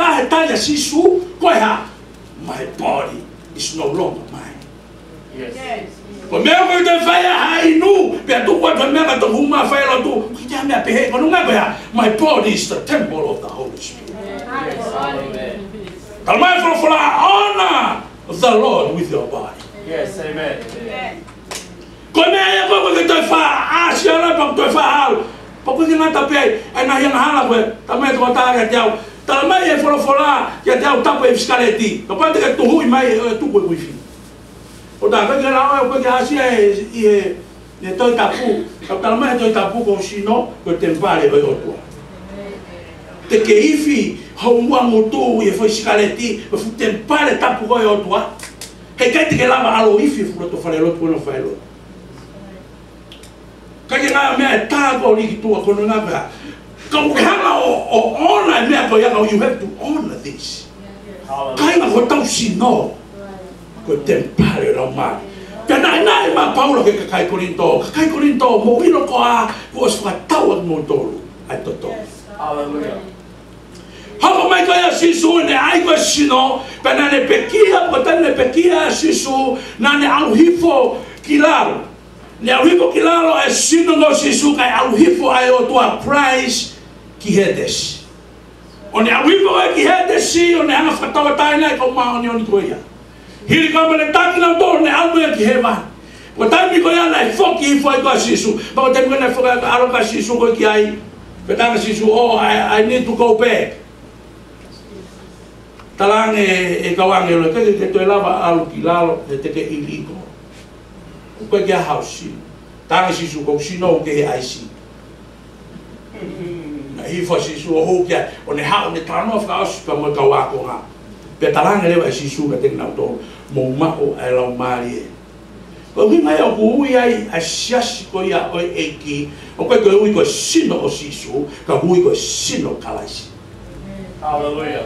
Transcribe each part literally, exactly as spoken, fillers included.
Ka he tali ʻa Sīsū, ko e hā? My body is no longer mine. Yes. Ko e meʻa ko ē ʻoku te fai ai ha inu, pea tuku atu e meʻa ka toku hū mai ʻo fai lotu, ʻoku ʻikai ha meʻa pehē, ko hono ʻuhinga ko e hā? My body is the temple of the Holy Spirit. Yes. Amen. Talamai ʻe he folofola, honor the Lord with your body. Yes, amen. Amen. Ko e meʻa ia ko ē ʻoku ke toe fakaʻasi ala, pea toe fakaʻalu. Pea ʻoku ʻikai ke ngata pē ai, ʻa e ngaahi angahala ko ē, talamai ʻe he tokotaha kiate au. Talamai ʻe he folofola kiate au tapu e sikaleti. Kapau te ke tuhuʻi mai ʻo tuku e uifi. ʻO tā, ʻikai ke lau ʻe au, ʻikai ke ʻasi ia ʻi he, ʻi he Tohi Tapu. Ka talamai ʻe he Tohi Tapu ko ho sino, ko e temipale ʻo e ʻOtua. Te ke ifi ho ua ngutu ʻi he foʻi sikaleti, ko e fuʻu temipale tapu ko ē ʻo e ʻOtua. Heʻikai te ke lava ʻalu ʻo ifi e fuʻu loto fale lotu ko ena ʻo fai lotu. ʻIkai ke ngata meʻa ʻe tā ko ē ʻo liki tuʻa ko ena ngata. Ka ʻoku ke hanga ʻo, ʻo honor e meʻa ko ia, ka you have to honor this. Hallelujah. Kāinga, ko hotau sino ko e temipale ʻo e Laumālie. Pea naʻinaʻi mai ʻa Paula ki he kakai Kolinitō. Kakai Kolinitō, mou ʻilo ko ā kuo ʻosi fakatau ʻa kimoutolu ʻa e toto. Hallelujah. Hoko mai ko ia ʻa Sīsū, naʻe ʻai ko ē e sino, pea naʻa ne pekia, ko e taimi naʻe pekia ai ʻa Sīsū, naʻa ne ʻalu hifo ki lalo. Ne ʻalu hifo ki lalo e sino ʻo Sīsū kae ʻalu hifo ai ʻa e ʻOtua Christ ki Hētesi. ʻO ne ʻalu hifo ai ki Hētesi, ʻo ne hanga ʻo fakatauʻatāinaʻi e kau māʻoniʻoni ko ia. Hili ko ia pea ne taki kinautolu ʻo ne ʻalu ia ki hēvani. Ko e taimi ko ia naʻe foki hifo ai ko ē ʻa Sīsū. Pea ko e taimi ko ia naʻe foki ai, ʻalu ko ē ʻa Sīsū ko ē ki ai. Pea talaange ʻe Sīsū, "Oh, I, I need to go back." Talaange ʻe he kau ʻāngelo, "Te ke, te ke toe lava ʻalu ki lalo, he te ke ʻiliko. ʻOku ʻikai ke ʻi ai haʻo sino." Talaange ʻe Sīsū, "Ko hoku sino ʻoku kehe ʻa e ʻaisi." Naʻe hifo ʻa Sīsū ʻo hū ki ai, ʻo ne haʻu ʻo ne talanoa fakaʻosi pea mo e kau ākonga. Pea talaange leva ʻe Sīsū kiate kinautolu, "Mou maʻu ʻa e Laumālie." Ko e ʻuhinga ia ʻoku ui ai ʻa e siasi ko ia ʻo e ʻEiki, ʻoku ʻikai ke ui ko e sino ʻo Sīsū, ka ʻoku ui ko e sino ʻo Kalaisi. Hallelujah.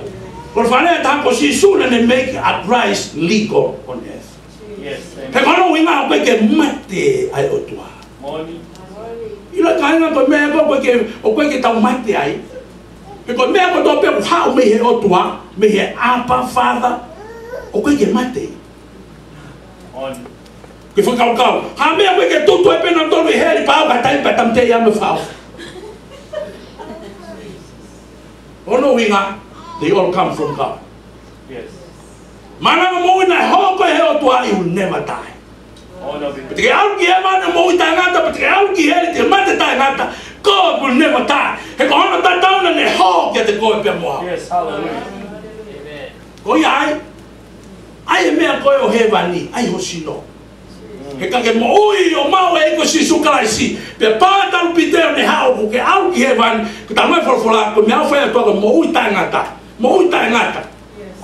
Ko e fale ʻe taha ko Sīsū naʻa ne make a Christ legal on earth. Yes, amen. He ko hono ʻuhinga ʻoku ʻikai ke mate ʻa e ʻOtua. Moʻoni. ʻIlo kāinga, ko e meʻa ko ē ʻoku ʻikai ke, ʻoku ʻikai ke tau mate ai. He ko e meʻa kotoa pē ʻoku haʻu mei he ʻOtua, mei he Abba Father, ʻoku ʻikai ke mate. Moʻoni. Ke fakakaukau. Ha meʻa ʻoku ʻikai ke tutu ai pē nautolu ʻi heli pea ʻalu ha taimi pea tāmateʻi ʻa e meʻa fau. Hono ʻuhinga, they all come from God. Yes. Mana mo moʻui naʻe hoko ʻe he ʻOtua, it will never die. Oh, no, we- Pea te ke ʻalu ki hēvani ʻo moʻui taʻengata, pea te ke ʻalu ki heli te ke mate taʻengata. God will never die. He ko hono tatau naʻa ne hoko kiate koe pea mo au. Yes, hallelujah. Amen. Ko ia ai, ʻai e meʻa ko ē ʻo hēvani, ʻai ho sino. He ka ke moʻui ʻo maʻu ʻe koe ʻa Sīsū Kalaisi, pea pā talu Pita ʻo ne haʻu, ʻoku ke ʻalu ki hēvani, ko e talamai ʻe he folofola, ko e meʻa ʻoku fai ʻe he ʻOtua ko e moʻui taʻengata. Moʻui taʻengata.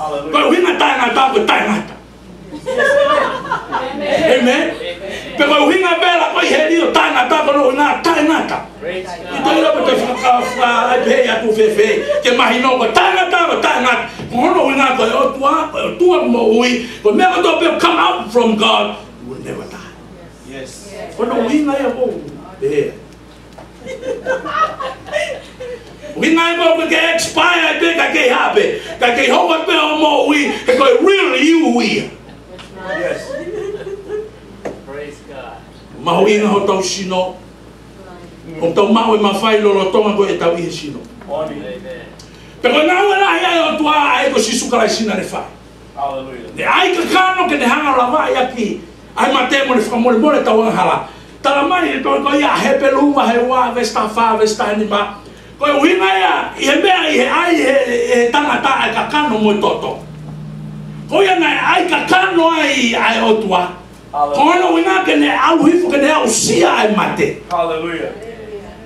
Hallelujah. Ko e ʻuhinga taʻengata, ko e taʻengata. Amen. Pea ko e ʻuhinga pē ʻa e ʻalu ki heli ʻo taʻengata, ko hono ʻuhinga taʻengata. Praise God. ʻIkai te u ʻilo pe te u fakafā ai pē ʻe au ʻoku fēfē, ke mahino ko e taʻengata, ko e taʻengata. Ko hono ʻuhinga ko e ʻOtua, ko e ʻOtua moʻui, ko e meʻa kotoa pē come out from God, will never die. Yes. Ko hono ʻuhinga ia ko ē. ʻUhinga ia ko ē ke expire pē, ka ke hape, ka ke hoko pē ʻo moʻui, he ko e real you ia. Yes. Praise God. Mahuʻinga hotau sino, ʻoku tau maʻu e mafai lolotonga ko ē ʻetau ʻi he sino. Amen. Pea ko e ngāue lahi ʻa e ʻOtua ʻa e ko Sīsū Kalaisi naʻa ne fai. Hallelujah. Ne ʻai e kakano ke ne hanga ʻo lavaʻi ʻaki ʻa e mate mo ne fakamolemole ʻetau angahala. Talamai ʻe he tohi ko ia ʻa Hepelū vahe ua, veesi taha fā, veesi taha nima. Ko e ʻuhinga ia, ʻi he meʻa, ʻi he ʻai ʻe he, ʻe he tangata ʻa e kakano mo e toto. Ko ia naʻe ʻai e kakano ai ʻa e ʻOtua. Hallelujah. Ko hono ʻuhinga ke ne ʻalu hifo ke ne aʻusia ʻa e mate. Hallelujah.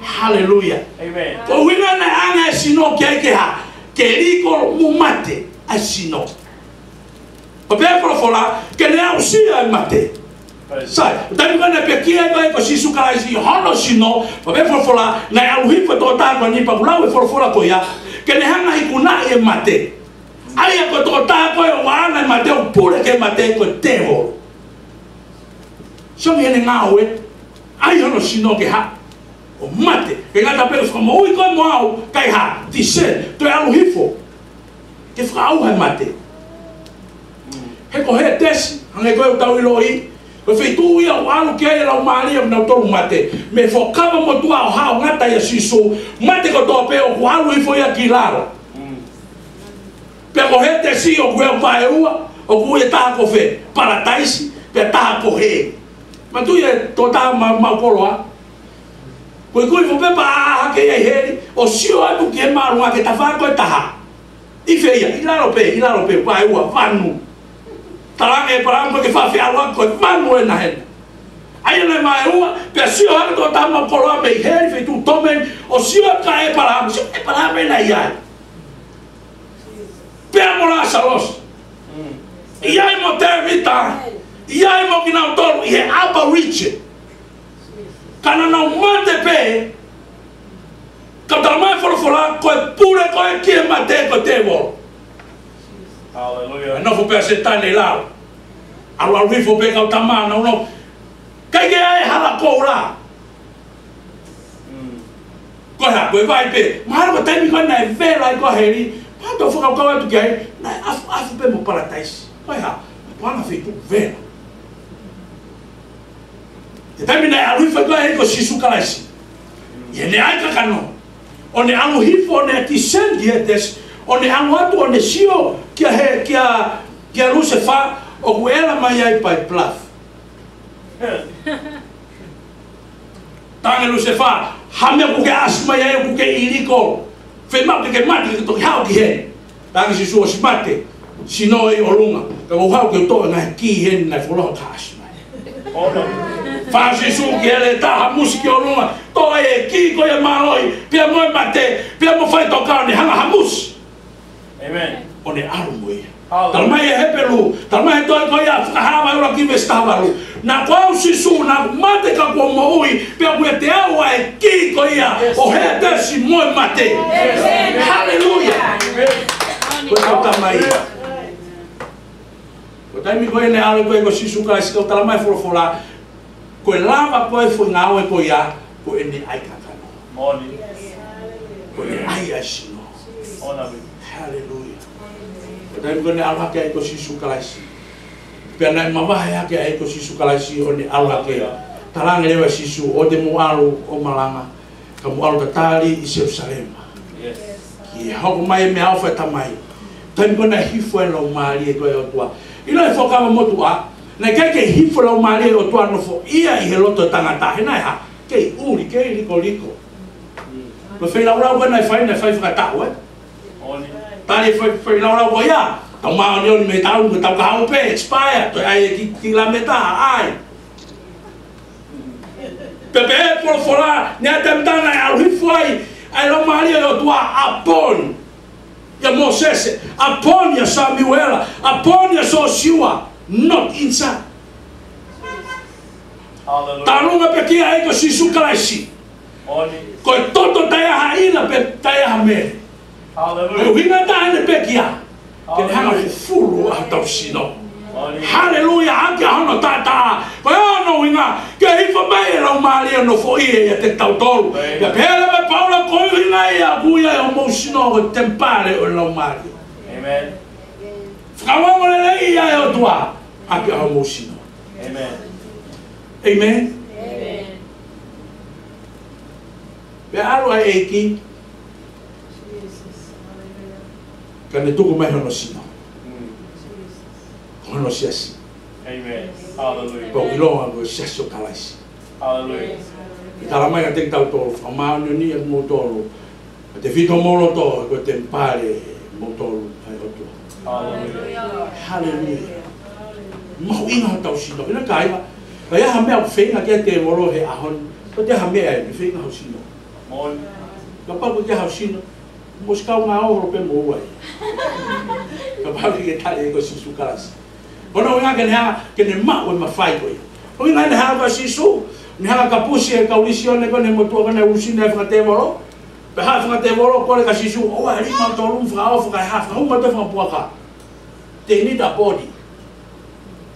Hallelujah. Amen. Ko e ʻuhinga naʻe ʻange ʻa e sino ki ai ke hā? Ke liko mo mate ʻa e sino. Pea pehē ʻe he folofola, ke ne aʻusia ʻa e mate. Praise. Sai, taimi ko ē naʻe pekia ai ko ē ko Sīsū Kalaisi hono sino, pea pehē ʻe he folofola, naʻe ʻalu hifo e tokotaha ko eni pea ʻoku lau ʻe he folofola ko ia, ke ne hanga ʻo ikunaʻi e mate. ʻA ia ko e tokotaha ko ē ʻoku ʻaʻana e mate, ʻoku pule ki he mate, ko e tēvolo. Sio ki heʻene ngāue, ʻai hono sino ke hā? ʻO mate. ʻIkai ngata pē, fakamoʻui koe mo au, kae hā? Descend, toe ʻalu hifo. ke fakaʻauha e mate. He ko Hētesi, hangē ko ʻetau ʻiloʻi, ko e feituʻu ia ʻoku ʻalu ki ai e laumālie ʻo kinautolu mate. Mei he Fuakava Motuʻa ʻo haʻu ʻo ngata ʻia Sīsū, mate kotoa pē ʻoku ʻalu hifo ia ki lalo. Pea ko Hētesi ʻoku ʻi ai e vaeua, ʻoku ʻi ai e taha ko fē, Palataisi, pea taha ko hē. Manatuʻi e tokotaha ma-, maʻu koloa. Ko e kui fo pepa ʻa hake ia ʻi heli, ʻo sio atu ki he māʻolunga ki he tafaʻaki ko ē ʻe taha. ʻI fē ia, ʻi lalo pē, ʻi lalo pē, vaeua, vanu. Talaange ʻe ʻĒpalahame ko e ke fafia alua ko e vanu ena hena. ʻA ia naʻe vaeua, pea sio hake tokotaha maʻu koloa mei heli, feituʻu tōmeni, ʻo sio atu kia ʻĒpalahame, sio ʻĒpalahame naʻe ʻi ai. Pea mo Lāsalosi. ʻI ai mo Tēvita, ʻi ai mo kinautolu ʻi he upper region. Ka naʻa nau mate pē, ka talamai ʻe he folofola, ko e pule ko ē ki he mate ko e tēvolo. Hallelujah. Naʻe nofo pē ʻa Sētane ʻi lalo. ʻAlu ʻalu hifo pē kau tama, nau nofo. ʻIkai ke ʻi ai e hala koula. Ko e hā, ko e vai pē. Mahalo ko e taimi ko ē naʻe vela ai ko ē heli, pea tau fakakaukau atu ki ai, naʻe ʻafu, ʻafu pē mo Palataisi. Ko e hā, ko e anga feituʻu vela. He taimi naʻe ʻalu hifo ai ko ē ʻa e ʻEiki ko Sīsū Kalaisi. ʻI heʻene ʻai kakano. ʻO ne ʻalu hifo, ʻo ne descend ki Hētesi. ʻO ne ʻalu atu, ʻo ne sio kia Hē-, kia, kia Lusefā, ʻoku ʻela mai ai by bluff. Talaange ʻe Lusefā, ha meʻa ʻoku ke ʻasi mai ai ʻoku kei ʻiliko. Fiemaʻu ke ke mate ke toki haʻu ki heni. Talaange ʻe Sīsū, ʻosi mate, sino ʻi ʻolunga. Ka ʻoku ou haʻu ke u toʻo e ngaahi kī heni naʻe fuoloa ka ʻasi mai. Fai ʻe Sīsū ki he lētā, hamusi ki ʻolunga. Toʻo e kī ko ia ʻo e mālohi, pea mo e mate, pea mo faʻitoka, ʻo ne hanga hamusi. Amen. ʻO ne ʻalu mo ia. Hallelujah. Talamai ʻe Hepelū, talamai ʻe he tohi ko ia Fakahā vahe ʻuluaki veesi taha valu. Naʻa kuo aʻu Sīsū, naʻa ku mate ka kuo u moʻui, pea ʻoku ʻiate au ʻa e kī ko ia, ʻo Hētesi mo e mate. Amen. Hallelujah. Amen. Ko e kau tama ia. Ko e taimi ko ē naʻe ʻalu ko ē ko Sīsū Kalaisi, ka ʻoku talamai ʻe he folofola, ko e lava ko ē foʻi ngāue ko ia, ko ʻene ʻai kakano. Moʻoni. Ko ʻene ʻai ʻa e sino. Ona vi. Haleluia. Ko e taimi ko ē naʻe ʻalu hake ai ko Sīsū Kalaisi. Pea naʻe mavahe hake ai ko Sīsū Kalaisi ʻo ne ʻalu hake. Talaange leva ʻe Sīsū, ʻoua te mou ʻalu ʻo malanga, ka mou ʻalu ʻo tatali ʻi Selūsalema. Yes. Ki he hoko mai e meʻaʻofa ʻa e Tamai. Taimi ko ē naʻe hifo ai e Laumālie ko ē ʻo e ʻOtua. ʻI he Fuakava Motuʻa, naʻe ʻikai ke hifo e Laumālie ʻo e ʻOtua ʻo nofoʻia ʻi he loto ʻo e tangata. He naʻe hā? Kei ʻuli, kei likoliko. Ko e feilaulau ko ē naʻe fai, naʻe fai fakataʻu, ē? Tali fai, feilaulau ko ia. Tau māʻoniʻoni mei tautolu, ko ʻetau kahaʻu pē, expire, toe ʻai e kiʻi, kiʻi lameta, ʻai. Pea pehē ʻe he folofola, naʻe ʻi ai e taimi naʻe ʻalu hifo ai ʻa e Laumālie ʻo e ʻOtua upon ʻia Mōsese, upon ʻia Samuela, upon ʻia Sōsiua, not inside. Hallelujah. Talunga pekia ʻa e ʻEiki ko Sīsū Kalaisi. Moʻoni. Ko e toto taʻe ʻi ai ha ʻina pea taʻe ʻi ai ha mele. Hallelujah. Ko e ʻuhinga ʻe taha ʻene pekia. Ke ne hanga ʻo fufulu ʻa hotau sino. Haleluia, ʻaki ʻa hono taʻataʻa. Ko e ʻuhinga, ke hifo mai e Laumālie ʻo nofoʻia ʻiate kitautolu. Amen. Pea pehē leva ʻe Paula, ko e ʻuhinga ia ʻoku ui ai homou sino ko e temipale ʻo e Laumālie. Amen. Fakaongoongo lelei ʻa e ʻOtua ʻaki ʻa homou sino. Amen. Amen. Amen. Pea ʻalu ʻa e ʻEiki, ka ne tuku mai hono sino. Mm. Ko hono siasi. Amen. Hallelujah. Pea ʻoku ʻiloa ko e siasi ʻo Kalaisi. Hallelujah. Ke talamai kiate kitautolu, fakamāʻoniʻoniʻi ʻa kimoutolu, ʻa e tefito homou loto, ko e temipale ʻo kimoutolu ʻa e ʻOtua. Hallelujah. Haleluia. Mahuʻinga hotau sino. ʻIna kāinga, ka ʻi ai ha meʻa ʻoku feinga ki ai e tēvolo he ʻaho ni, ko e hā e meʻa ʻe feinga ho sino? Moʻoni. Kapau ʻoku ʻikai ha sino, mou ʻosi kaungā ʻalu pē mo ua ia. Kapau ʻoku ke tali ʻa e ʻEiki ko Sīsū Kalaisi. Ko hono ʻuhinga ke ne hanga, ke ne maʻu e mafai ko ia. Ko e ʻuhinga naʻe hanga ʻe Sīsū, ne hanga ʻo kapusi e kau lisione ko ē ʻi he motuʻa ko ē naʻe uesia ʻe he fanga tēvolo. Pea haʻu e fanga tēvolo, kole kia Sīsū, ʻoua ʻe lima tolu fakaʻofa kae hā, fakahū mai e fanga puaka. They need a body.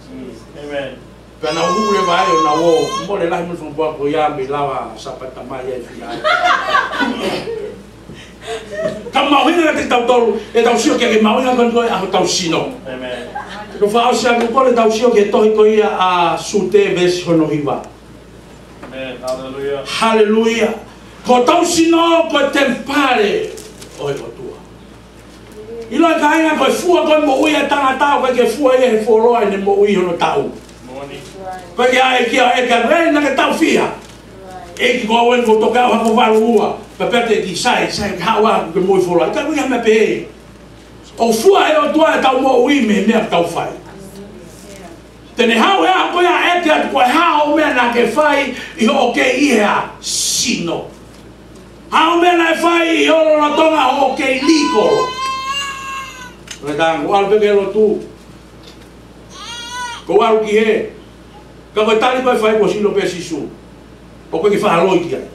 Mm, amen. Pea nau hū leva ai ʻo nau ō, mole lahi mo e fanga puaka ko ia mei lava Sāpate Tamai ʻa e fia ai. Ka mahuʻinga kiate kitautolu, ʻetau sio ki he mahuʻinga ko eni ko e ʻaho ʻetau sino. Amen. Ko e fakaʻosi ʻaku ko ʻetau sio ki he tohi ko ia ʻa Siute veesi hono hiva. Amen. Hallelujah. Haleluia. Ko hotau sino ko e temipale ʻo e ʻOtua. ʻIloʻi kāinga ko e fua ko e moʻui ʻa e tangata, ʻoku ʻikai ke fua ia he fuoloa ʻene moʻui hono taʻu. Moʻoni. ʻOku ʻikai ke ʻai kia e kia, ē, naʻa ke taʻu fiha. ʻEiki ko au eni ko toka au hako valu ua. Pea pehē ki sai, sai, hawa, ke moʻui fuoloa. Ka ʻoku ʻikai ke meʻa pehē. ʻOku fua he ʻOtua ʻetau moʻui mei he meʻa ʻoku tau fai. Te ne haʻu he ʻaho ko ia ʻo ʻeke atu ko e hā hoʻo meʻa naʻa ke fai ʻi hoʻo kei ʻi he sino. Hā hoʻo meʻa naʻe fai ʻi ho lolotonga hoʻo kei likolo. Ko e tangu, ʻalu pē ki he lotu. Ko e ʻalu ki hē. Ka ko e tali ko ē ʻe fai kuo sino pē Sīsū. ʻOku ʻikai ke fakaloi ki ai.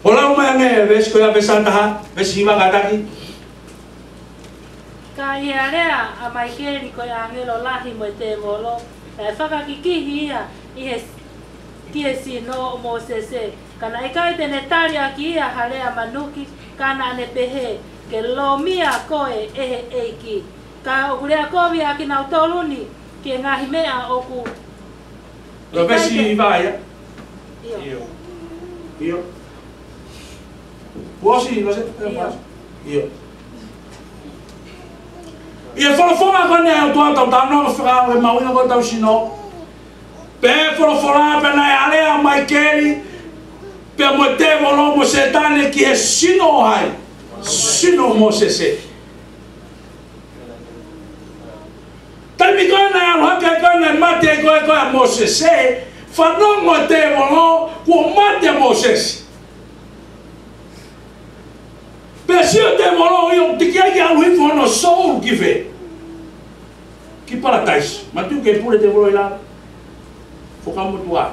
ʻO lau mai ange veesi ko ia, veesi taha taha, veesi hiva kātaki. Ka ʻi he alea ʻa Maikeli ko e ʻāngelo lahi mo e tēvolo, naʻe fakakikihi ia ʻi he, ki he sino ʻo Mōsese. Ka naʻe ʻikai te ne tali ʻaki ia ha lea manuki, ka naʻa ne pehē, ke lōmia koe ʻe he ʻEiki. Ka ʻoku lea kovi ʻa kinautolu ni ki he ngaahi meʻa ʻoku Lo pesi vai, ya. ʻIo. ʻIo. ʻIo. Kuo ʻosi, lo se, ʻIo. ʻIo. ʻI he folofola ko eni ʻa e ʻOtua, tau talanoa fakaʻau he mahuʻinga ko ē ʻetau sino. Pea folofola pē naʻe alea ʻa Maikeli, pea mo e tēvolo mo Sētane ki he sino ʻo hai? Sino ʻo Mōsese. Taimi ko ē naʻe ʻalu hake ai ko ē naʻe mate ai ko ē ko ē ʻa Mōsese, fanongo e tēvolo, kuo mate ʻa Mōsese. Pea sio e tēvolo, ʻio, teʻeki ai ke ʻalu hifo hono soul ki fē? Ki Paradise. Matu ke pule tēvolo ʻi lalo. Fakamotuʻa.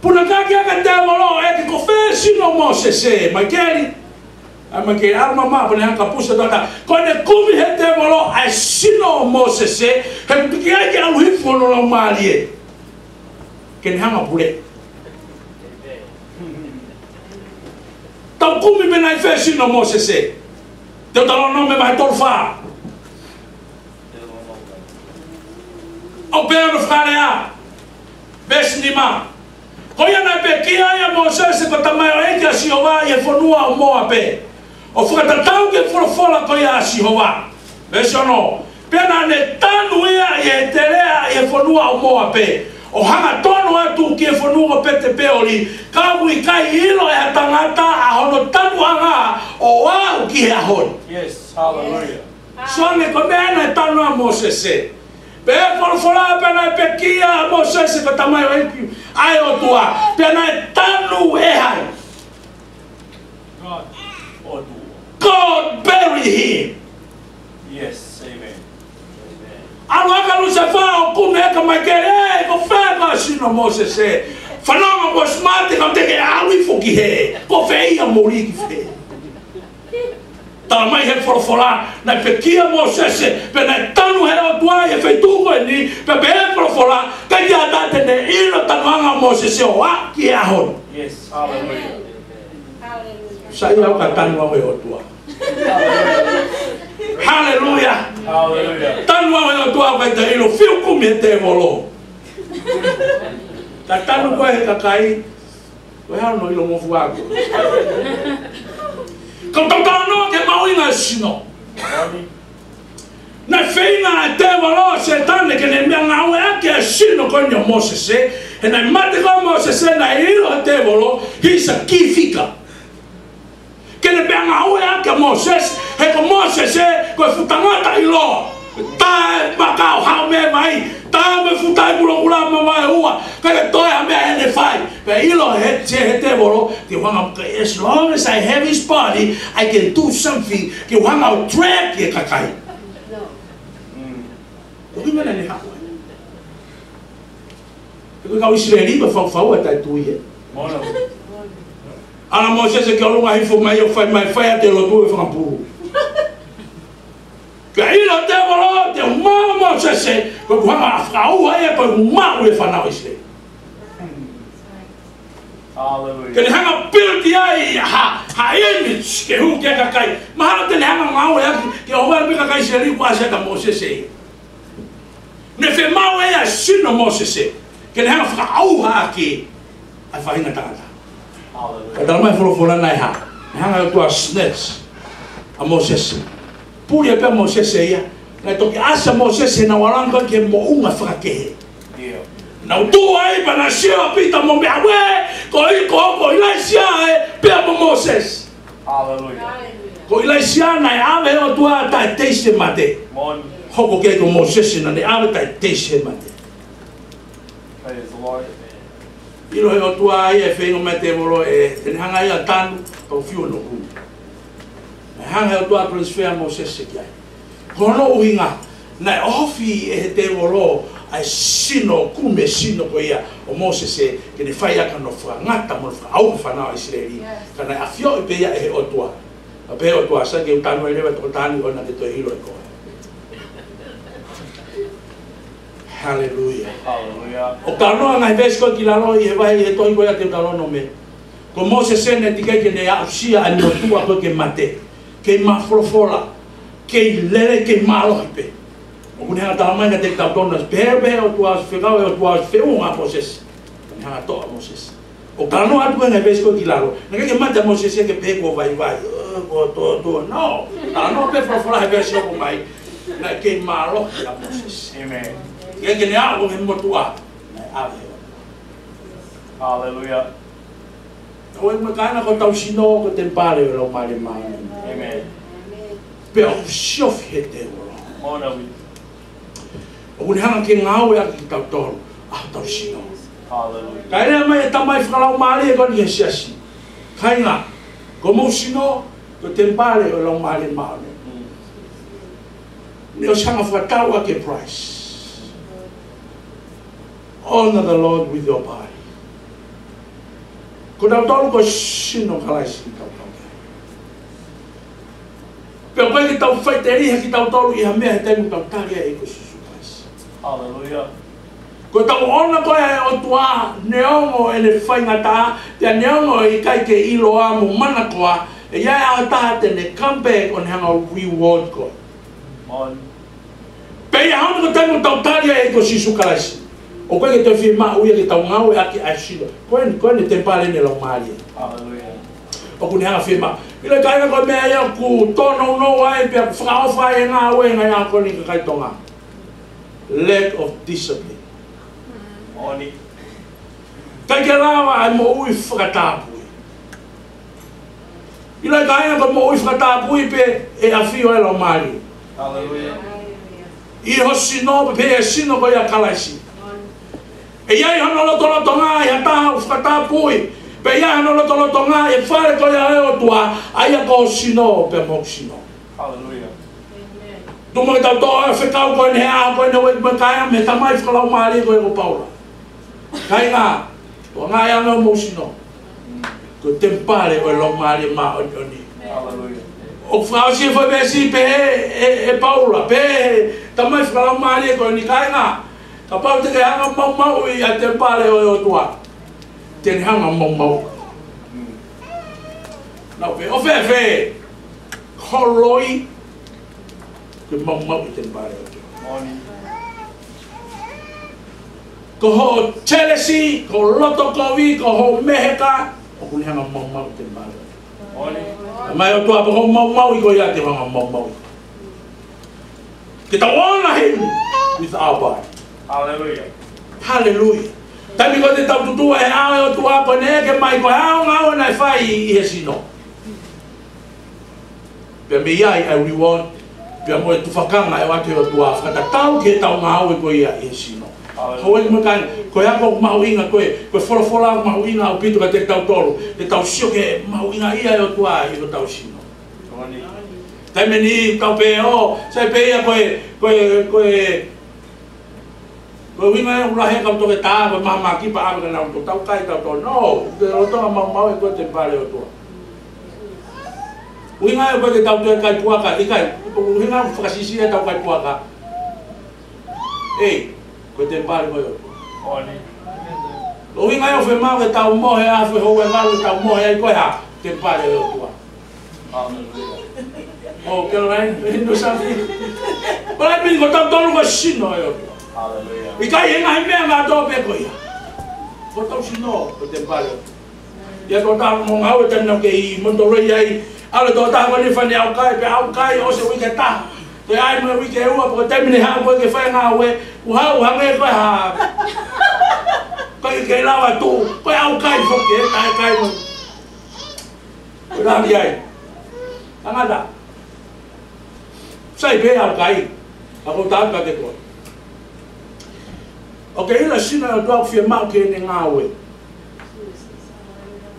Puna kaki ʻa e tēvolo, ʻeke ko fē sino ʻo Mōsese, Maikeli. ʻA Maikeli, ʻalu mamaʻo pea ne hanga ʻo pusa tata. Ko ʻene kumi he tēvolo ʻa e sino ʻo Mōsese, he ʻoku teʻeki ai ke ʻalu hifo hono laumālie ke ne hanga ʻo pule. Tau kumi mei ai fē sino ʻo Mōsese. Teutalōnome vahe tolu fā. ʻOku pehē hono fakalea, veesi nima. Ko ia naʻe pekia ai ʻa Mōsese ko e tamaioʻeiki ʻa Sihova ʻi he fonua ʻo Mōape, ʻo fakatatau ki he folofola ko ia ʻa Sihova. Veesi ono. Pea naʻa ne tanu ia ʻi he teleʻa ʻi he fonua ʻo Mōape, ʻo hangatonu atu ki he fonua ko Pete-peoli, ka ʻoku ʻikai ʻilo ʻe ha tangata ʻa hono tanuʻanga ʻo aʻu ki he ʻaho ni. Yes, hallelujah. Sio ange ko e meʻa naʻe tanu ai ʻa Mōsese. Pea folofola pea naʻe pekia ʻa Mōsese ko e tamaioʻeiki ʻa e ʻOtua. Pea naʻe tanu ʻe hai? God. God bury him. Yes, amen. ʻAlu hake ʻa Lusefā ʻo kumi ʻe Maikeli, ē, ko fē ko e sino ʻo Mōsese? Fanongo, kuo ʻosi mate, ka teʻeki ke ʻalu hifo ki hē. Ko fē ia, mole ki fē? Tala mai he folofola, naʻe pekia ʻa Mōsese, pea naʻe tanu he ʻOtua ʻi he feituʻu ko eni, pea pehē he folofola, ʻikai ke ʻatā te ne ʻilo e tanuʻanga ʻo Mōsese ʻo aʻu ki he ʻaho ni. Yes, hallelujah. Sai au ka tanu au he ʻOtua. Haleluia. Hallelujah. Tanu au he ʻOtua, ʻikai te u ʻilo, fiu kumi he tēvolo. Ka tanu koe he kakai, ko e hā hono ʻilo mo fuaku? Ka tau talanoa ki he mahuʻinga e sino. Naʻe feinga e tēvolo, Sētane, ke ne meʻangāueʻaki e sino ko eni ʻo Mōsese, he naʻe mate ko ē ʻa Mōsese, naʻe ʻilo he tēvolo, he's a key figure. Ke ne meʻangāueʻaki ʻa Mōsese, he ko Mōsese, ko e fuʻu tangata ʻiloa. Taʻe maka ʻo haʻu mei ai, taʻe mo e fuʻu tai kulokula mamae ua, ʻikai ke toe ha meʻa ʻe ne fai. Pea ʻilo he, he, he tēvolo, te u hanga ʻo, as long as I have his body, I can do something, ke u hanga ʻo drag e kakai. ʻOku ʻi ai e meʻa naʻe haʻu ai. He ko e kau ʻIsileli, ʻoku faufau ʻa e taʻetui ē. ʻAlu ʻa Mōsese ki ʻolunga, hifo mai ʻo fai mai, fai atu e lotu ʻo e fanga pulu. Pea ʻilo e tēvolo, te u maʻu ʻa Mōsese, ko ʻeku hanga ʻo fakaʻauha ia, ko ʻeku maʻu e fānau ʻIsileli. Hallelujah. Ke ne hanga ʻo build ai ha, ha image ke hū ki ai e kakai. Mahalo te ne hanga ʻo ngāueʻaki ke ʻohovale pē kakai Isiraeli kuo ʻasi ʻa Mōsese ia. Ne fiemaʻu ʻe ia e sino ʻo Mōsese ke ne hanga ʻo fakaʻauha ʻaki ʻa e faʻahinga tangata. Hallelujah. Ka tala mai e folofola naʻe hā? Naʻe hanga ʻe he ʻOtua ʻo snatch ʻa Mōsese. Puli ai pē ʻa Mōsese ia. Naʻe toki ʻasi ʻa Mōsese he naʻa nau ʻalu ange ki he moʻunga fakakehe. Yeah. Naʻa nau tuʻu ai pea naʻe sio ʻa Pita mo e meʻa, uē, ko e, ko, ko ʻIlaisiā ē, pea mo Mōsese. Hallelujah. Ko ʻIlaisiā naʻe ʻave ʻe he ʻOtua taʻe teisi e mate. Amen. Hoko ki ai ko Mōsese naʻa ne ʻave taʻe teisi e mate. Praise the Lord. ʻIlo ʻe he ʻOtua ia e feinga mai e tēvolo ē, te ne hanga ia ʻo tanu, pea ʻoku fiu hono kumi. Naʻe hanga ʻe he ʻOtua ʻo transfer ʻa Mōsese ki ai. Ko hono ʻuhinga, naʻe ofi ʻe he tēvolo ʻa e sino, kumi e sino ko ia ʻo Mōsese ke ne fai ʻaki hono fakangata mo hono fakaʻauha e fānau ʻa ʻIsileli. Yes. Ka naʻe ʻafioʻi pē ia ʻe he ʻOtua. Pea pehē ʻe he ʻOtua, sai ke u tanu ai leva e tokotaha ni ʻoua naʻa ke toe ʻilo ʻe koe. Haleluia. Haleluia. ʻOku talanoa e ngaahi veesi ko ē ki lalo ʻi he vahe ʻi he tohi ko ia ʻa Teutalōnome. Ko Mōsese naʻe teʻeki ai ke ne aʻusia ʻa e motuʻa ko ē ke mate. Kei mafolofola, kei lele, kei mālohi pē. ʻOku ne hanga ʻo tala mai kiate kitautolu naʻe pehē, pehē ʻe he ʻOtua, fekau ʻe he ʻOtua, feʻunga ʻa Mōsese. Naʻa ne hanga ʻo toʻo ʻa Mōsese. ʻOku talanoa atu e ngaahi veesi ko ē ki lalo. Naʻe ʻikai ke mate ʻa Mōsese ke pehē kuo vaivai. Ē, kuo tōtō. No. Talanoa pē folofola he veesi ʻoku ʻomai. Naʻe kei mālohi ʻa Mōsese. Amen. ʻIkai ke ne aʻu ki he motuʻa naʻe ʻave. Haleluia. Ko e meʻa ko ena ko hotau sino ko e temipale ʻo e Laumālie Māʻoniʻoni. Amen. Pea ʻoku siofi ʻe he tēvolo. Mōna ui. ʻOku ne hanga ke ngāueʻaki kitautolu ʻa hotau sino. Hallelujah. Ka e lea mai e tamai fakalaumālie ko eni ki he siasi. Kāinga, ko homou sino, ko e temipale ʻo e Laumālie Māʻoniʻoni. Mm. Ne ʻosi hanga ʻo fakatau ʻaki e price. Honor the Lord with your body. Ko kitautolu ko e sino ʻo Kalaisi kitautolu. Pea ʻoku ʻikai ke tau faʻiteliha kitautolu ʻi ha meʻa he taimi ʻoku tau tali ai ʻa e ʻEiki ko Sīsū Kalaisi. Haleluia. Ko ʻetau ʻoona ko ē ʻa e ʻOtua, neongo ʻene faingataʻa, pea neongo ʻe ʻikai ke ʻiloa mo manakoa, ʻe ʻi ai e ʻaho ʻe taha te ne come back ʻo ne hanga ʻo reward koe. Amen. Pea ʻi he ʻaho ni ko e taimi ʻoku tau tali ai ʻa e ʻEiki ko Sīsū Kalaisi, ʻoku ʻikai ke toe fiemaʻu ia ke tau ngāueʻaki ʻa e sino. Ko eni, ko eni e temipale ʻo e Laumālie. Haleluia. ʻOku ne hanga ʻo fiemaʻu. ʻIlo kāinga ko e meʻa ia ʻoku tōnounou ai pea fakaʻofa ai e ngāue ʻa e ngaahi ʻaho ko eni ki he kakai Tonga. Lack of discipline. Amen. ʻIkai ke lava ʻa e moʻui fakatapui. ʻIlo kāinga ko e moʻui fakatapui pē ʻe ʻafio ai e Laumālie. Haleluia. ʻI ho sino, pea pehē e sino ko ia ʻo Kalaisi. ʻE ʻi ai hono lotolotonga ʻi ha taha ʻoku fakatapui. Pea ʻi ai hono lotolotonga ʻi he fale ko ia ʻo e ʻOtua, ʻa ia ko ho sino, pea mo hoku sino. Haleluia. Tuku muʻa ke tau toʻo e fekau ko eni he ʻaho ko eni, ʻoku ʻi ai e meʻa kāinga mei he tamai fakalaumālie ko ē ko Paula. Kāinga, ʻoua ʻe ngāueʻaki hoʻomou sino. Ko e temipale ʻo e Laumālie Māʻoniʻoni. Haleluia. ʻOku fakaʻosi e foʻi veesi pehē ʻe, ʻe Paula, pehē ʻe he tamai fakalaumālie ko eni, kāinga, kapau te ke hanga ʻo maumauʻi ʻa e temipale ʻo e ʻOtua, te ne hanga ʻo maumauʻi. Naʻa ku pehē, ʻo fēfē ho loi ke maumauʻi e temipale ʻo e ʻOtua? Ko hoʻo jealousy, ko hoʻo loto kovi, ko hoʻo meheka, ʻoku ne hanga ʻo maumauʻi e temipale ʻo e ʻOtua. Mai ʻOtua, pea ko hoʻo maumauʻi ko ia te u hanga ʻo maumauʻi. Ke tau ʻoona heni with our body. Haleluia. Haleluia. Taimi ko ē te tau tutuʻu ai he ʻao ʻo e ʻOtua, ko ʻene ʻeke mai ko e hā hoʻo ngāue naʻe fai ʻi he sino. Pea mei ai ʻa e reward, pea mo e tufakanga ʻe ʻoatu ʻe he ʻOtua fakatatau ki heʻetau ngāue ko ia ʻi he sino. Haleluia. Houʻeiki mo e kāinga, ko e ako mahuʻinga ko ē, ko e folofola mahuʻinga ʻaupito kiate kitautolu, ke tau sio ki he mahuʻingaʻia ʻo e ʻOtua ʻi hotau sino. Taimi ni tau pehē, ʻō, sai pē ia ko e, ko e, ko e, ko e ʻuhinga ia ʻoku lahi e kau toketā, ko e mahamahaki pē ʻa e meʻa naʻa nau tau kai kitautolu. No, ʻoku ke lolotonga maumauʻi e temipale ʻo e ʻOtua. ʻUhinga ia ʻoku ʻikai ke tau toe kai puaka, ʻikai, ʻuhinga ʻoku fakasiʻisiʻi ʻetau kai puaka. ʻEi, ko e temipale ko ē ʻo e ʻOtua. ʻUhinga ia ʻoku fiemaʻu ke tau mohe ʻa e foʻi houa ʻe valu, tau mohe ai ko e hā? Temipale ʻo e ʻOtua. Hallelujah. Oh, Caroline, you know something? But I mean, ko tautolu ko e sino ʻo e ʻOtua. Hallelujah. ʻIkai ha ngaahi meʻa ngā tō pē ko ia. Ko hotau sino, ko e temipale. ʻI he tokotaha mo ngāue taimi naʻa ku kei Monterey ai, ʻalu e tokotaha ko eni fai ʻene ʻaukai, pea ʻaukai ʻosi e uike ʻe taha. Pea ʻai mo e uike ʻe ua, pea ko e taimi ne haʻu ko ē ke fai e ngāue, ʻoku haʻu hangē ko e hā. Ko e kei lava atu, ko e ʻaukai foki, ʻe taʻekai mo. Ko e lahi ai. Tangata. Sai pē ʻaukai. Ka ko e tangata ke koe. ʻOku ke ʻilo e sino ʻo e ʻOtua ʻoku fiemaʻu ke ne ngāue.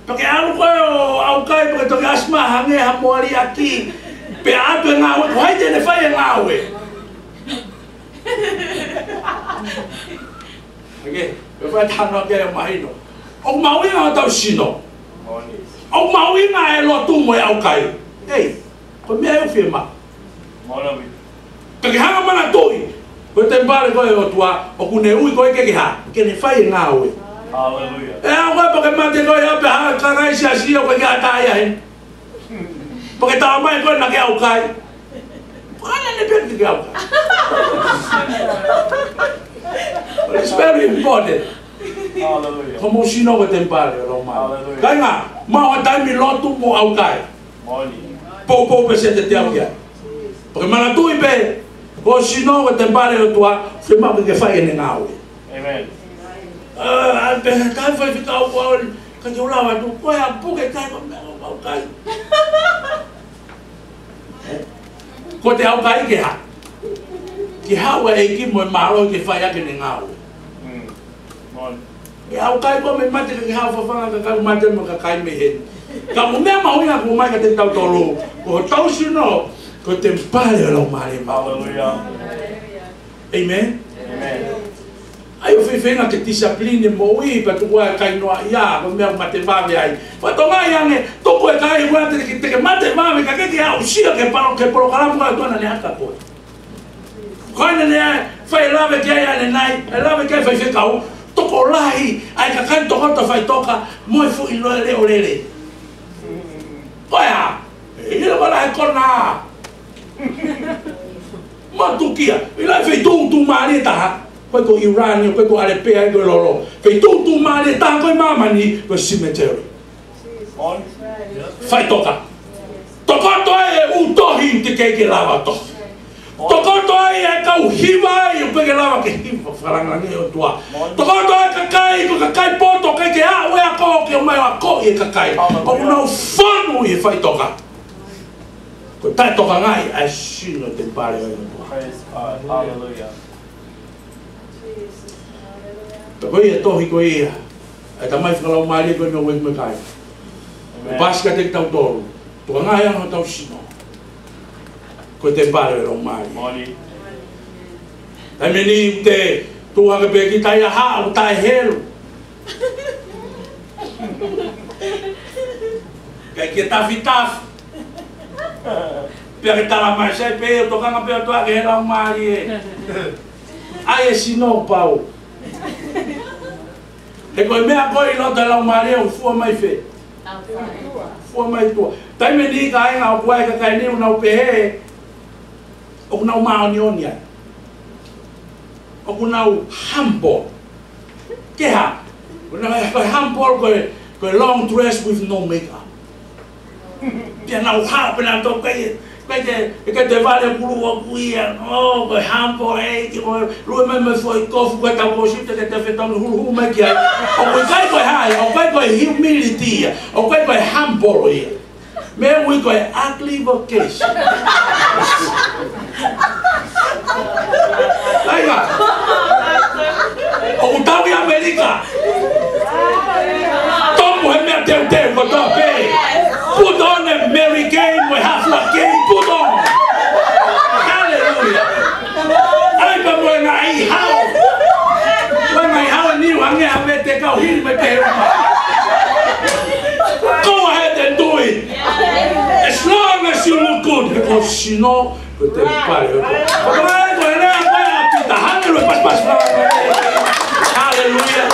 Pea ke ʻalu koe ʻo ʻaukai, pea ke toki ʻasi mai hangē ha moaliʻaki. Pea ʻatu e ngāue, ko hai te ne fai e ngāue? Okay, pea fai talanoa ke mahino. ʻOku mahuʻinga hotau sino. ʻOku mahuʻinga e lotu mo e ʻaukai. Ei, ko e meʻa ʻoku fiemaʻu. Ka ke hanga ʻo manatuʻi, ko e temipale ko ē ʻo e ʻOtua, ʻoku ne ui koe ke ke hā, ke ne fai e ngāue. Hallelujah. ʻE ʻalu koe pea ke mate koe ʻo pehē ʻe he kakai siasi ʻoku ke ʻatā ia heni. Pea ke talamai koe naʻa ke ʻaukai. Ko e hā naʻe pehē ke ke ʻaukai? It's very important. Hallelujah. Ko homou sino ko e temipale ʻo e Laumālie. Hallelujah. Kāinga, maʻu ha taimi lotu mo ʻaukai. Moʻoni. Poupou pē sētesi ʻaukai. Pea ke manatuʻi pē, ko e sino ko e temipale ʻo e ʻOtua, fiemaʻu ke ke fai ʻene ngāue. Amen. ʻA, ʻa, pea ka fai fika au kua oli, ka ke ula watu, ko e ʻapu ke kai, ko e meʻa ʻoku ʻaukai. Ko e ʻaukai ke hā? Ke haʻu e ʻEiki mo e mālohi ke fai ʻaki ʻene ngāue. Mm. Moʻoni. ʻE ʻaukai koe mei mate ka ke haʻu ʻo fafanga kakai mate mo e kakai mei heni. Ka ko e meʻa mahuʻinga ʻoku ʻomai kiate kitautolu, ko hotau sino, ko e temipale ʻo e Laumālie Māʻoniʻoni. Hallelujah. Amen. Amen. ʻAi ʻo fefenga ke tisipilini e moʻui, pea tuku ʻa e kai noaʻia, ko e meʻa mate vave ai. Fatongia ange, tuku e kai ua te ke, te ke mate vave, ka ke ke aʻusia ke palo, ke polokalama ko ē ʻa e ʻOtua naʻa ne ʻata koe. Ko ena ne fai e lave ki ai ʻanenai, e lave ki ai e faifekau, tokolahi ʻa e kakai tokoto faʻitoka, mo e foʻi loʻi leʻo lele. Ko ia, ʻe ʻilo ko e lahi e konā. Matukia, ʻi he feituʻu tuʻumālie taha, ko e ko ʻIulani, ko e ko ʻAlepea, ko e lolo. Feituʻu tuʻumālie taha ko e māmani, ko e cemetery. Faʻitoka. Tokoto ai e ʻū tohi ʻoku teʻeki ke lava tohi. Tokoto ai e kau hiva ʻoku teʻeki ke lava ke hiva, fakalāngilangiʻi e ʻOtua. Tokoto ai e kakai, ko e kakai poto, ʻoku teʻeki ke aʻu e ako ke ʻomai ʻo akoʻi e kakai. Hallelujah. ʻOku nau fonu ʻi he faʻitoka. Ko e taʻetokangaʻi ʻa e sino temipale ʻo e ʻOtua. Praise God. Hallelujah. Pea ko e tohi ko ia ʻa e tamai fakalaumālie ko eni ʻo e ueʻi mo e kai. Amen. Pasi kiate kitautolu. Tokangaʻi ange hotau sino. Ko e temipale ʻo e Laumālie. Moʻoni. Taimi ni te tuʻu hake pē kita ia ha, ʻo taʻehelu. Kae ke tafitafi. Pea ke talamai sai pē ʻo tokanga pē ʻOtua ki he Laumālie. ʻAi e sino pau. He ko e meʻa ko ē ʻi loto he Laumālie ʻoku fua mai fē? Fua mai tuʻa. Taimi ni kāinga ʻoku ʻi ai e kakai ni ʻoku nau pehē ʻoku nau māʻoniʻoni ai. ʻOku nau humble. Ke hā? Ko e humble ko e, ko e long dress with no makeup. Pea nau haʻu pē nautolu kai, kai te, kai te vale kulu ʻoku ia, oh, ko e humble, ē, ki ko e lue mai mo e foʻi kofu ko e tau kosi te ke te fetau huluhulu mai ki ai. ʻOku ʻikai ko e hā ia, ʻoku ʻikai ko e humility ia, ʻoku ʻikai ko e humble ia. Meʻa ui ko e ugly vacation. Kāinga. ʻOku tau ʻi ʻAmelika. Tomu he meʻa teuteu kotoa pē. Put on a Mary Kay mo e hafla kei, put on. Hallelujah. ʻAi pē mo e ngaahi hao. Mo e ngaahi hao ni ʻoku hangē ha mete kau hili mai pē uma. Go ahead and do it. As long as you look good, he ko e sino, ko e temipale, ko e. Ko e ko e lea ko e ʻa Pita, haleluia, pasipasi, haleluia.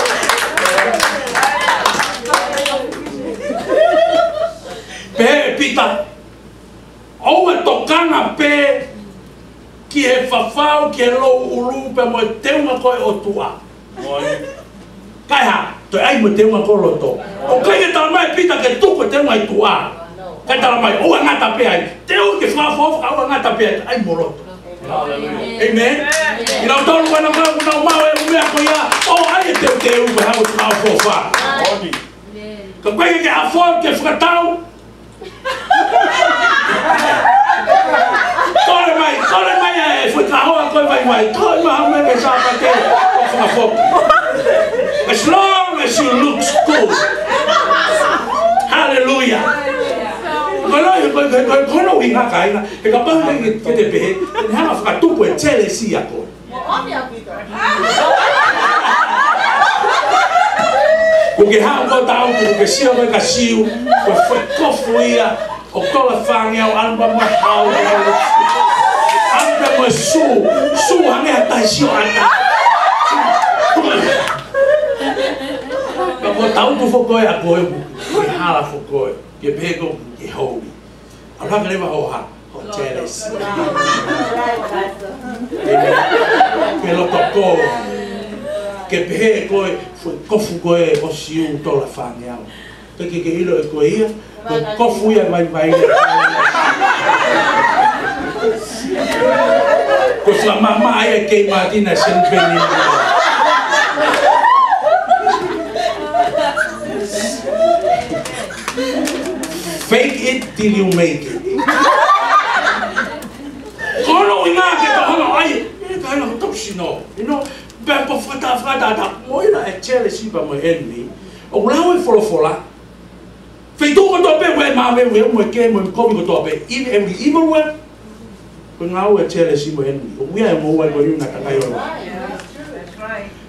Pita, ʻoua ʻe tokanga pē ki he fafau, ki he louʻulu, pea mo e teunga ko ē ʻo tuʻa. Kae hā, toe ʻai mo e teunga ko ē ʻo loto. ʻOku ʻikai ke talamai ʻe Pita ke tuku e teunga ʻi tuʻa. Kae talamai, ʻoua ʻe ngata pē ai. Teu ke fakaʻofoʻofa, ʻoua ʻe ngata pē ai, ʻai mo loto. Amen. Kinautolu ko ena ʻoku nau maʻu e ʻū meʻa ko ia, ʻoua ʻe teuteu pea haʻu ʻo fakaʻofoʻofa. Ka ʻoku ʻikai ke afford ke fakatau, kole mai, kole mai ʻa e foʻi kahoa ko ē vaivai. Toe mai haʻu mai ki he Sāpate ʻo fakafoki. As long as you look good. Hallelujah. Ko e lahi, ko e, ko e, ko e, ko hono ʻuhinga kāinga, he kapau ke, ke te pehē, ʻe hanga ʻo fakatupu e jealousy ʻa koe. Kuo ke haʻu koe ʻo tau, kuo ke sio koe ka siu, ko e foʻi kofu ia ʻo tola fāngeau, ʻalu pē mo e hau, ʻalu pē mo e sū, sū hangē ha tahi sioʻata. Ka kuo tau tu foki koe ʻa koe, kuo ke hala foki koe, ke pehē koe kuo ke holy. ʻAlu hake leva hoʻo hā, hoʻo jealousy. Ke loto kovi. Ke pehē ʻe koe, foʻi kofu ko ē ʻo siu tola fāngeau. Ke ke ke ʻilo ʻe koe ia, ko e kofu ia vaivai ia. Ko e fakamamaʻa ia ʻa e kei Mātina Senipeni. Fake it till you make it. Ko hono ʻuhinga ke tau hanga ʻo ʻai, ʻe kāinga, ko hotau sino. You know, pea ko e fakata, fakata, ta mo ina e jealousy pea mo e envy. ʻOku lau e folofola. Feituʻu kotoa pē ʻoku ʻi ai e māveuveu mo e kē mo e kovi kotoa pē. In every evil work. Ko e ngāue ʻa e jealousy mo e envy. ʻOku ʻi ai e moʻua ko eni naʻa ta kai ʻo.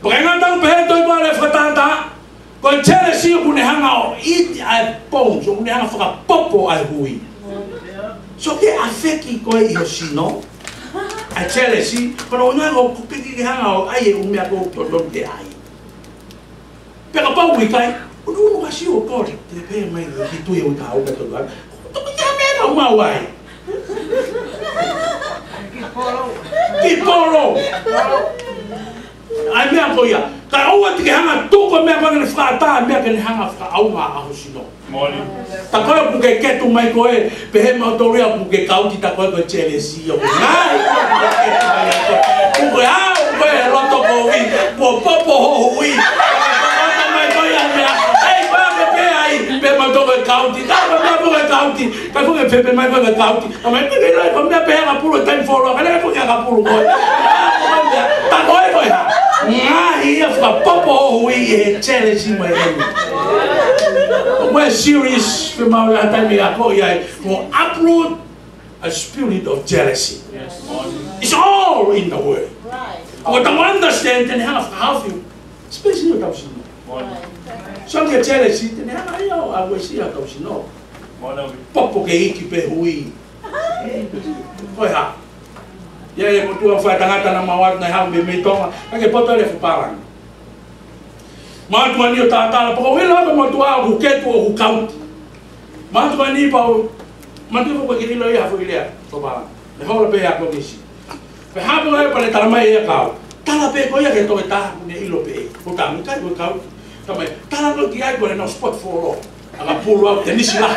Pea ʻikai ngata ai pē, toe ko e lea fakatātā. Ko e jealousy ʻoku ne hanga ʻo eat ʻa e bones, ʻoku ne hanga ʻo fakapopo ʻa e hui. So ke ʻafeki koe ʻi ho sino ʻa e jealousy, ko hono ʻuhinga ʻoku ke ke hanga ʻo ʻai e ʻū meʻa ʻoku totonu ke ʻai. Pea kapau ʻoku ʻikai, ʻunuʻunu ka siu ʻo kole, te pehē mai ki he tui ʻo e kau ka tonu. Toko ia meʻa ka mau ai. Ki polo. ʻA e meʻa ko ia. Kae ʻoua te ke hanga ʻo tuku e meʻa ko ē ke ne fakaʻatā, meʻa ke ne hanga ʻo fakaʻaonga ʻa ho sino. Moʻoni. Ta ko ē ʻoku ke ketu mai koe, pehē mautolu ia ʻoku ke kauti, ta ko ē ko e jealousy ʻoku ngali. ʻOku ke au, ko e loto kovi, kuo popo ho hui. Kata mai ko ia meʻa, ʻai pā ke pē ai, pehē mautolu ko e kauti, ka ko e meʻa ko e kauti, ka ko e pehē mai ko e kauti. Ka mai pē ke ʻilo ko e meʻa pē ʻakapulu taimi foloa, ka lele ko e ʻakapulu ko ē. Ta ko ē ko e hā. Ngaahi ia fakapopo ho hui ʻi he jealousy mo e envy. Ko e serious, pē mau ia taimi ako ia, ko e uproot a spirit of jealousy. It's all in the word. Ko tau understand, te ne hanga ʻo fakahaofi, especially ʻo tau sino. So ke jealousy, te ne hanga ia ʻo ʻave ʻa e siʻi ʻo tau sino. Popo ke iki pē hui. Ko e hā. ʻI ai e motuʻa fai tangata naʻa mau atu naʻe haʻu mei, mei Tonga, ka ke poto le fupalanga. Mātuʻa ni ʻo tātala, pea ko e ʻilo ko e motuʻa ʻoku ketu ʻoku kauti. Mātuʻa ni pau, mātuʻa pau ke ʻilo ia ha foʻi lea, fupalanga. Ne hola pē ia ko kisi. Pea hapo ai pea ne tala mai ia kau. Tala pē ko ia ki he toketā, ne ʻilo pē. Ko e tangata ko e kauti. Tala mai, tala ko ki ai ko e no spot folo. ʻAkapulu au tenisi lahi.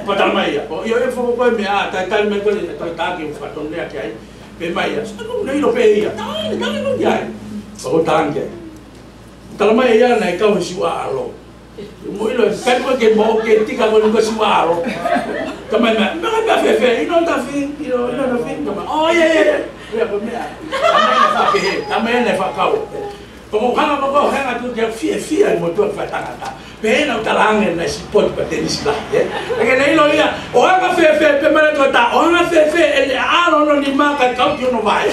Pea tala mai ia. ʻO ia e foko ko e meʻa, tai tali mai ko e, tai taki ʻo fakatonu lea ki ai. Pehē mai ia. Sa ko ne ʻilo pē ia. Tala, tala ko ki ai. Pea ko e tala ki ai. Tala mai ia naʻe kau he siʻi ʻaʻalo. Mo ʻilo, kai ko ke mo ke tika ko ni ko siʻi ʻaʻalo. Tala mai meʻa, meʻa, meʻa fēfē, you know nothing, you know, you know nothing. Tala mai, oh, yeah, yeah, yeah. Ia ko e meʻa. Tala mai naʻe fakapehē, tala mai naʻe fakakau. Pea ko e hanga ko e hanga atu ke fiefia e motuʻa fai tangata. Pea naʻa ku talaange naʻe siʻi poti pea tenisi lahi, ē? Ka ke ne ʻilo ia, ʻo anga fēfē, pehē mai le toketā, ʻo anga fēfē ʻene ʻaʻalo hono nima kae kauti hono vaʻe.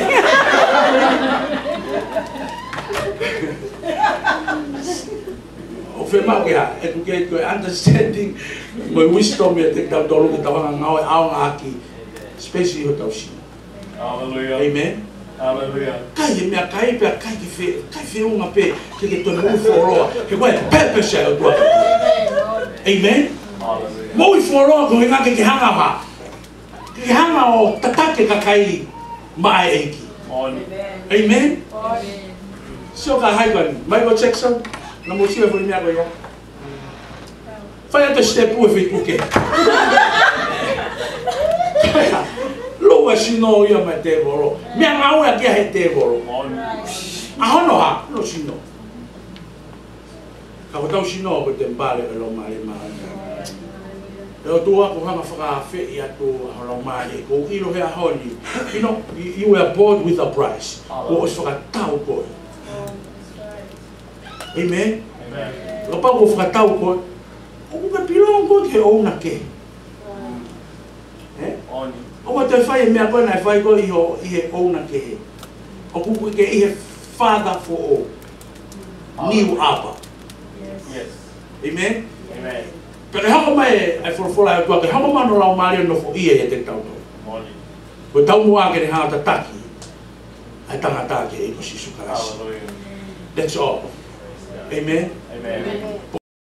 ʻOku fiemaʻu ke hā, educate ko e understanding, mo e wisdom ia ʻiate kitautolu ke tau hanga ʻo ngāueʻaki, especially hotau sino. Hallelujah. Amen. Hallelujah. Kai e meʻakai pea kai ke fe-, kai feʻunga pē ke ke toe moʻui fuoloa. He ko e purpose ʻa e ʻOtua. Amen. Moʻui fuoloa ko e ʻuhinga ke ke hanga ʻo hā? Ke ke hanga ʻo tataki e kakai maʻa e ʻEiki. Amen. Sio ka hai kani Michael Jackson, naʻa mou sio he foʻi meʻa ko ia. Fai atu e step ʻi he Facebook ē. Lou e sino ia maʻa e tēvolo. Meʻangāue ʻaki ia he tēvolo. ʻA hono hā? Hono sino. Ka ko hotau sino ko e temipale ʻo e Laumālie Māʻoniʻoni. ʻE ʻOtua, ʻoku ou hanga ʻo fakaafeʻi atu ʻa ho Laumālie, ʻoku ou ʻilo he ʻaho ni. You know, you, you were bought with a price. Kuo ʻosi fakatau koe. Amen. Kapau kuo fakatau koe, ʻoku ke belong koe ki he ʻouna kehe. Ē? ʻOku ʻikai toe fai e meʻa ko ē naʻe fai ko ē ʻi ho, ʻi he ʻouna kehe. ʻOku ke ʻi he Father for all. New Abba. Amen. Pea ke hoko mai ʻa e folofola ʻa e ʻOtua, ke hoko mai hono Laumālie ʻo nofoʻia ʻiate kitautolu. Ko e taumuʻa ke ne hanga ʻo tataki ʻa e tangata ki he ʻEiki ko Sīsū Kalaisi. That's all. Amen.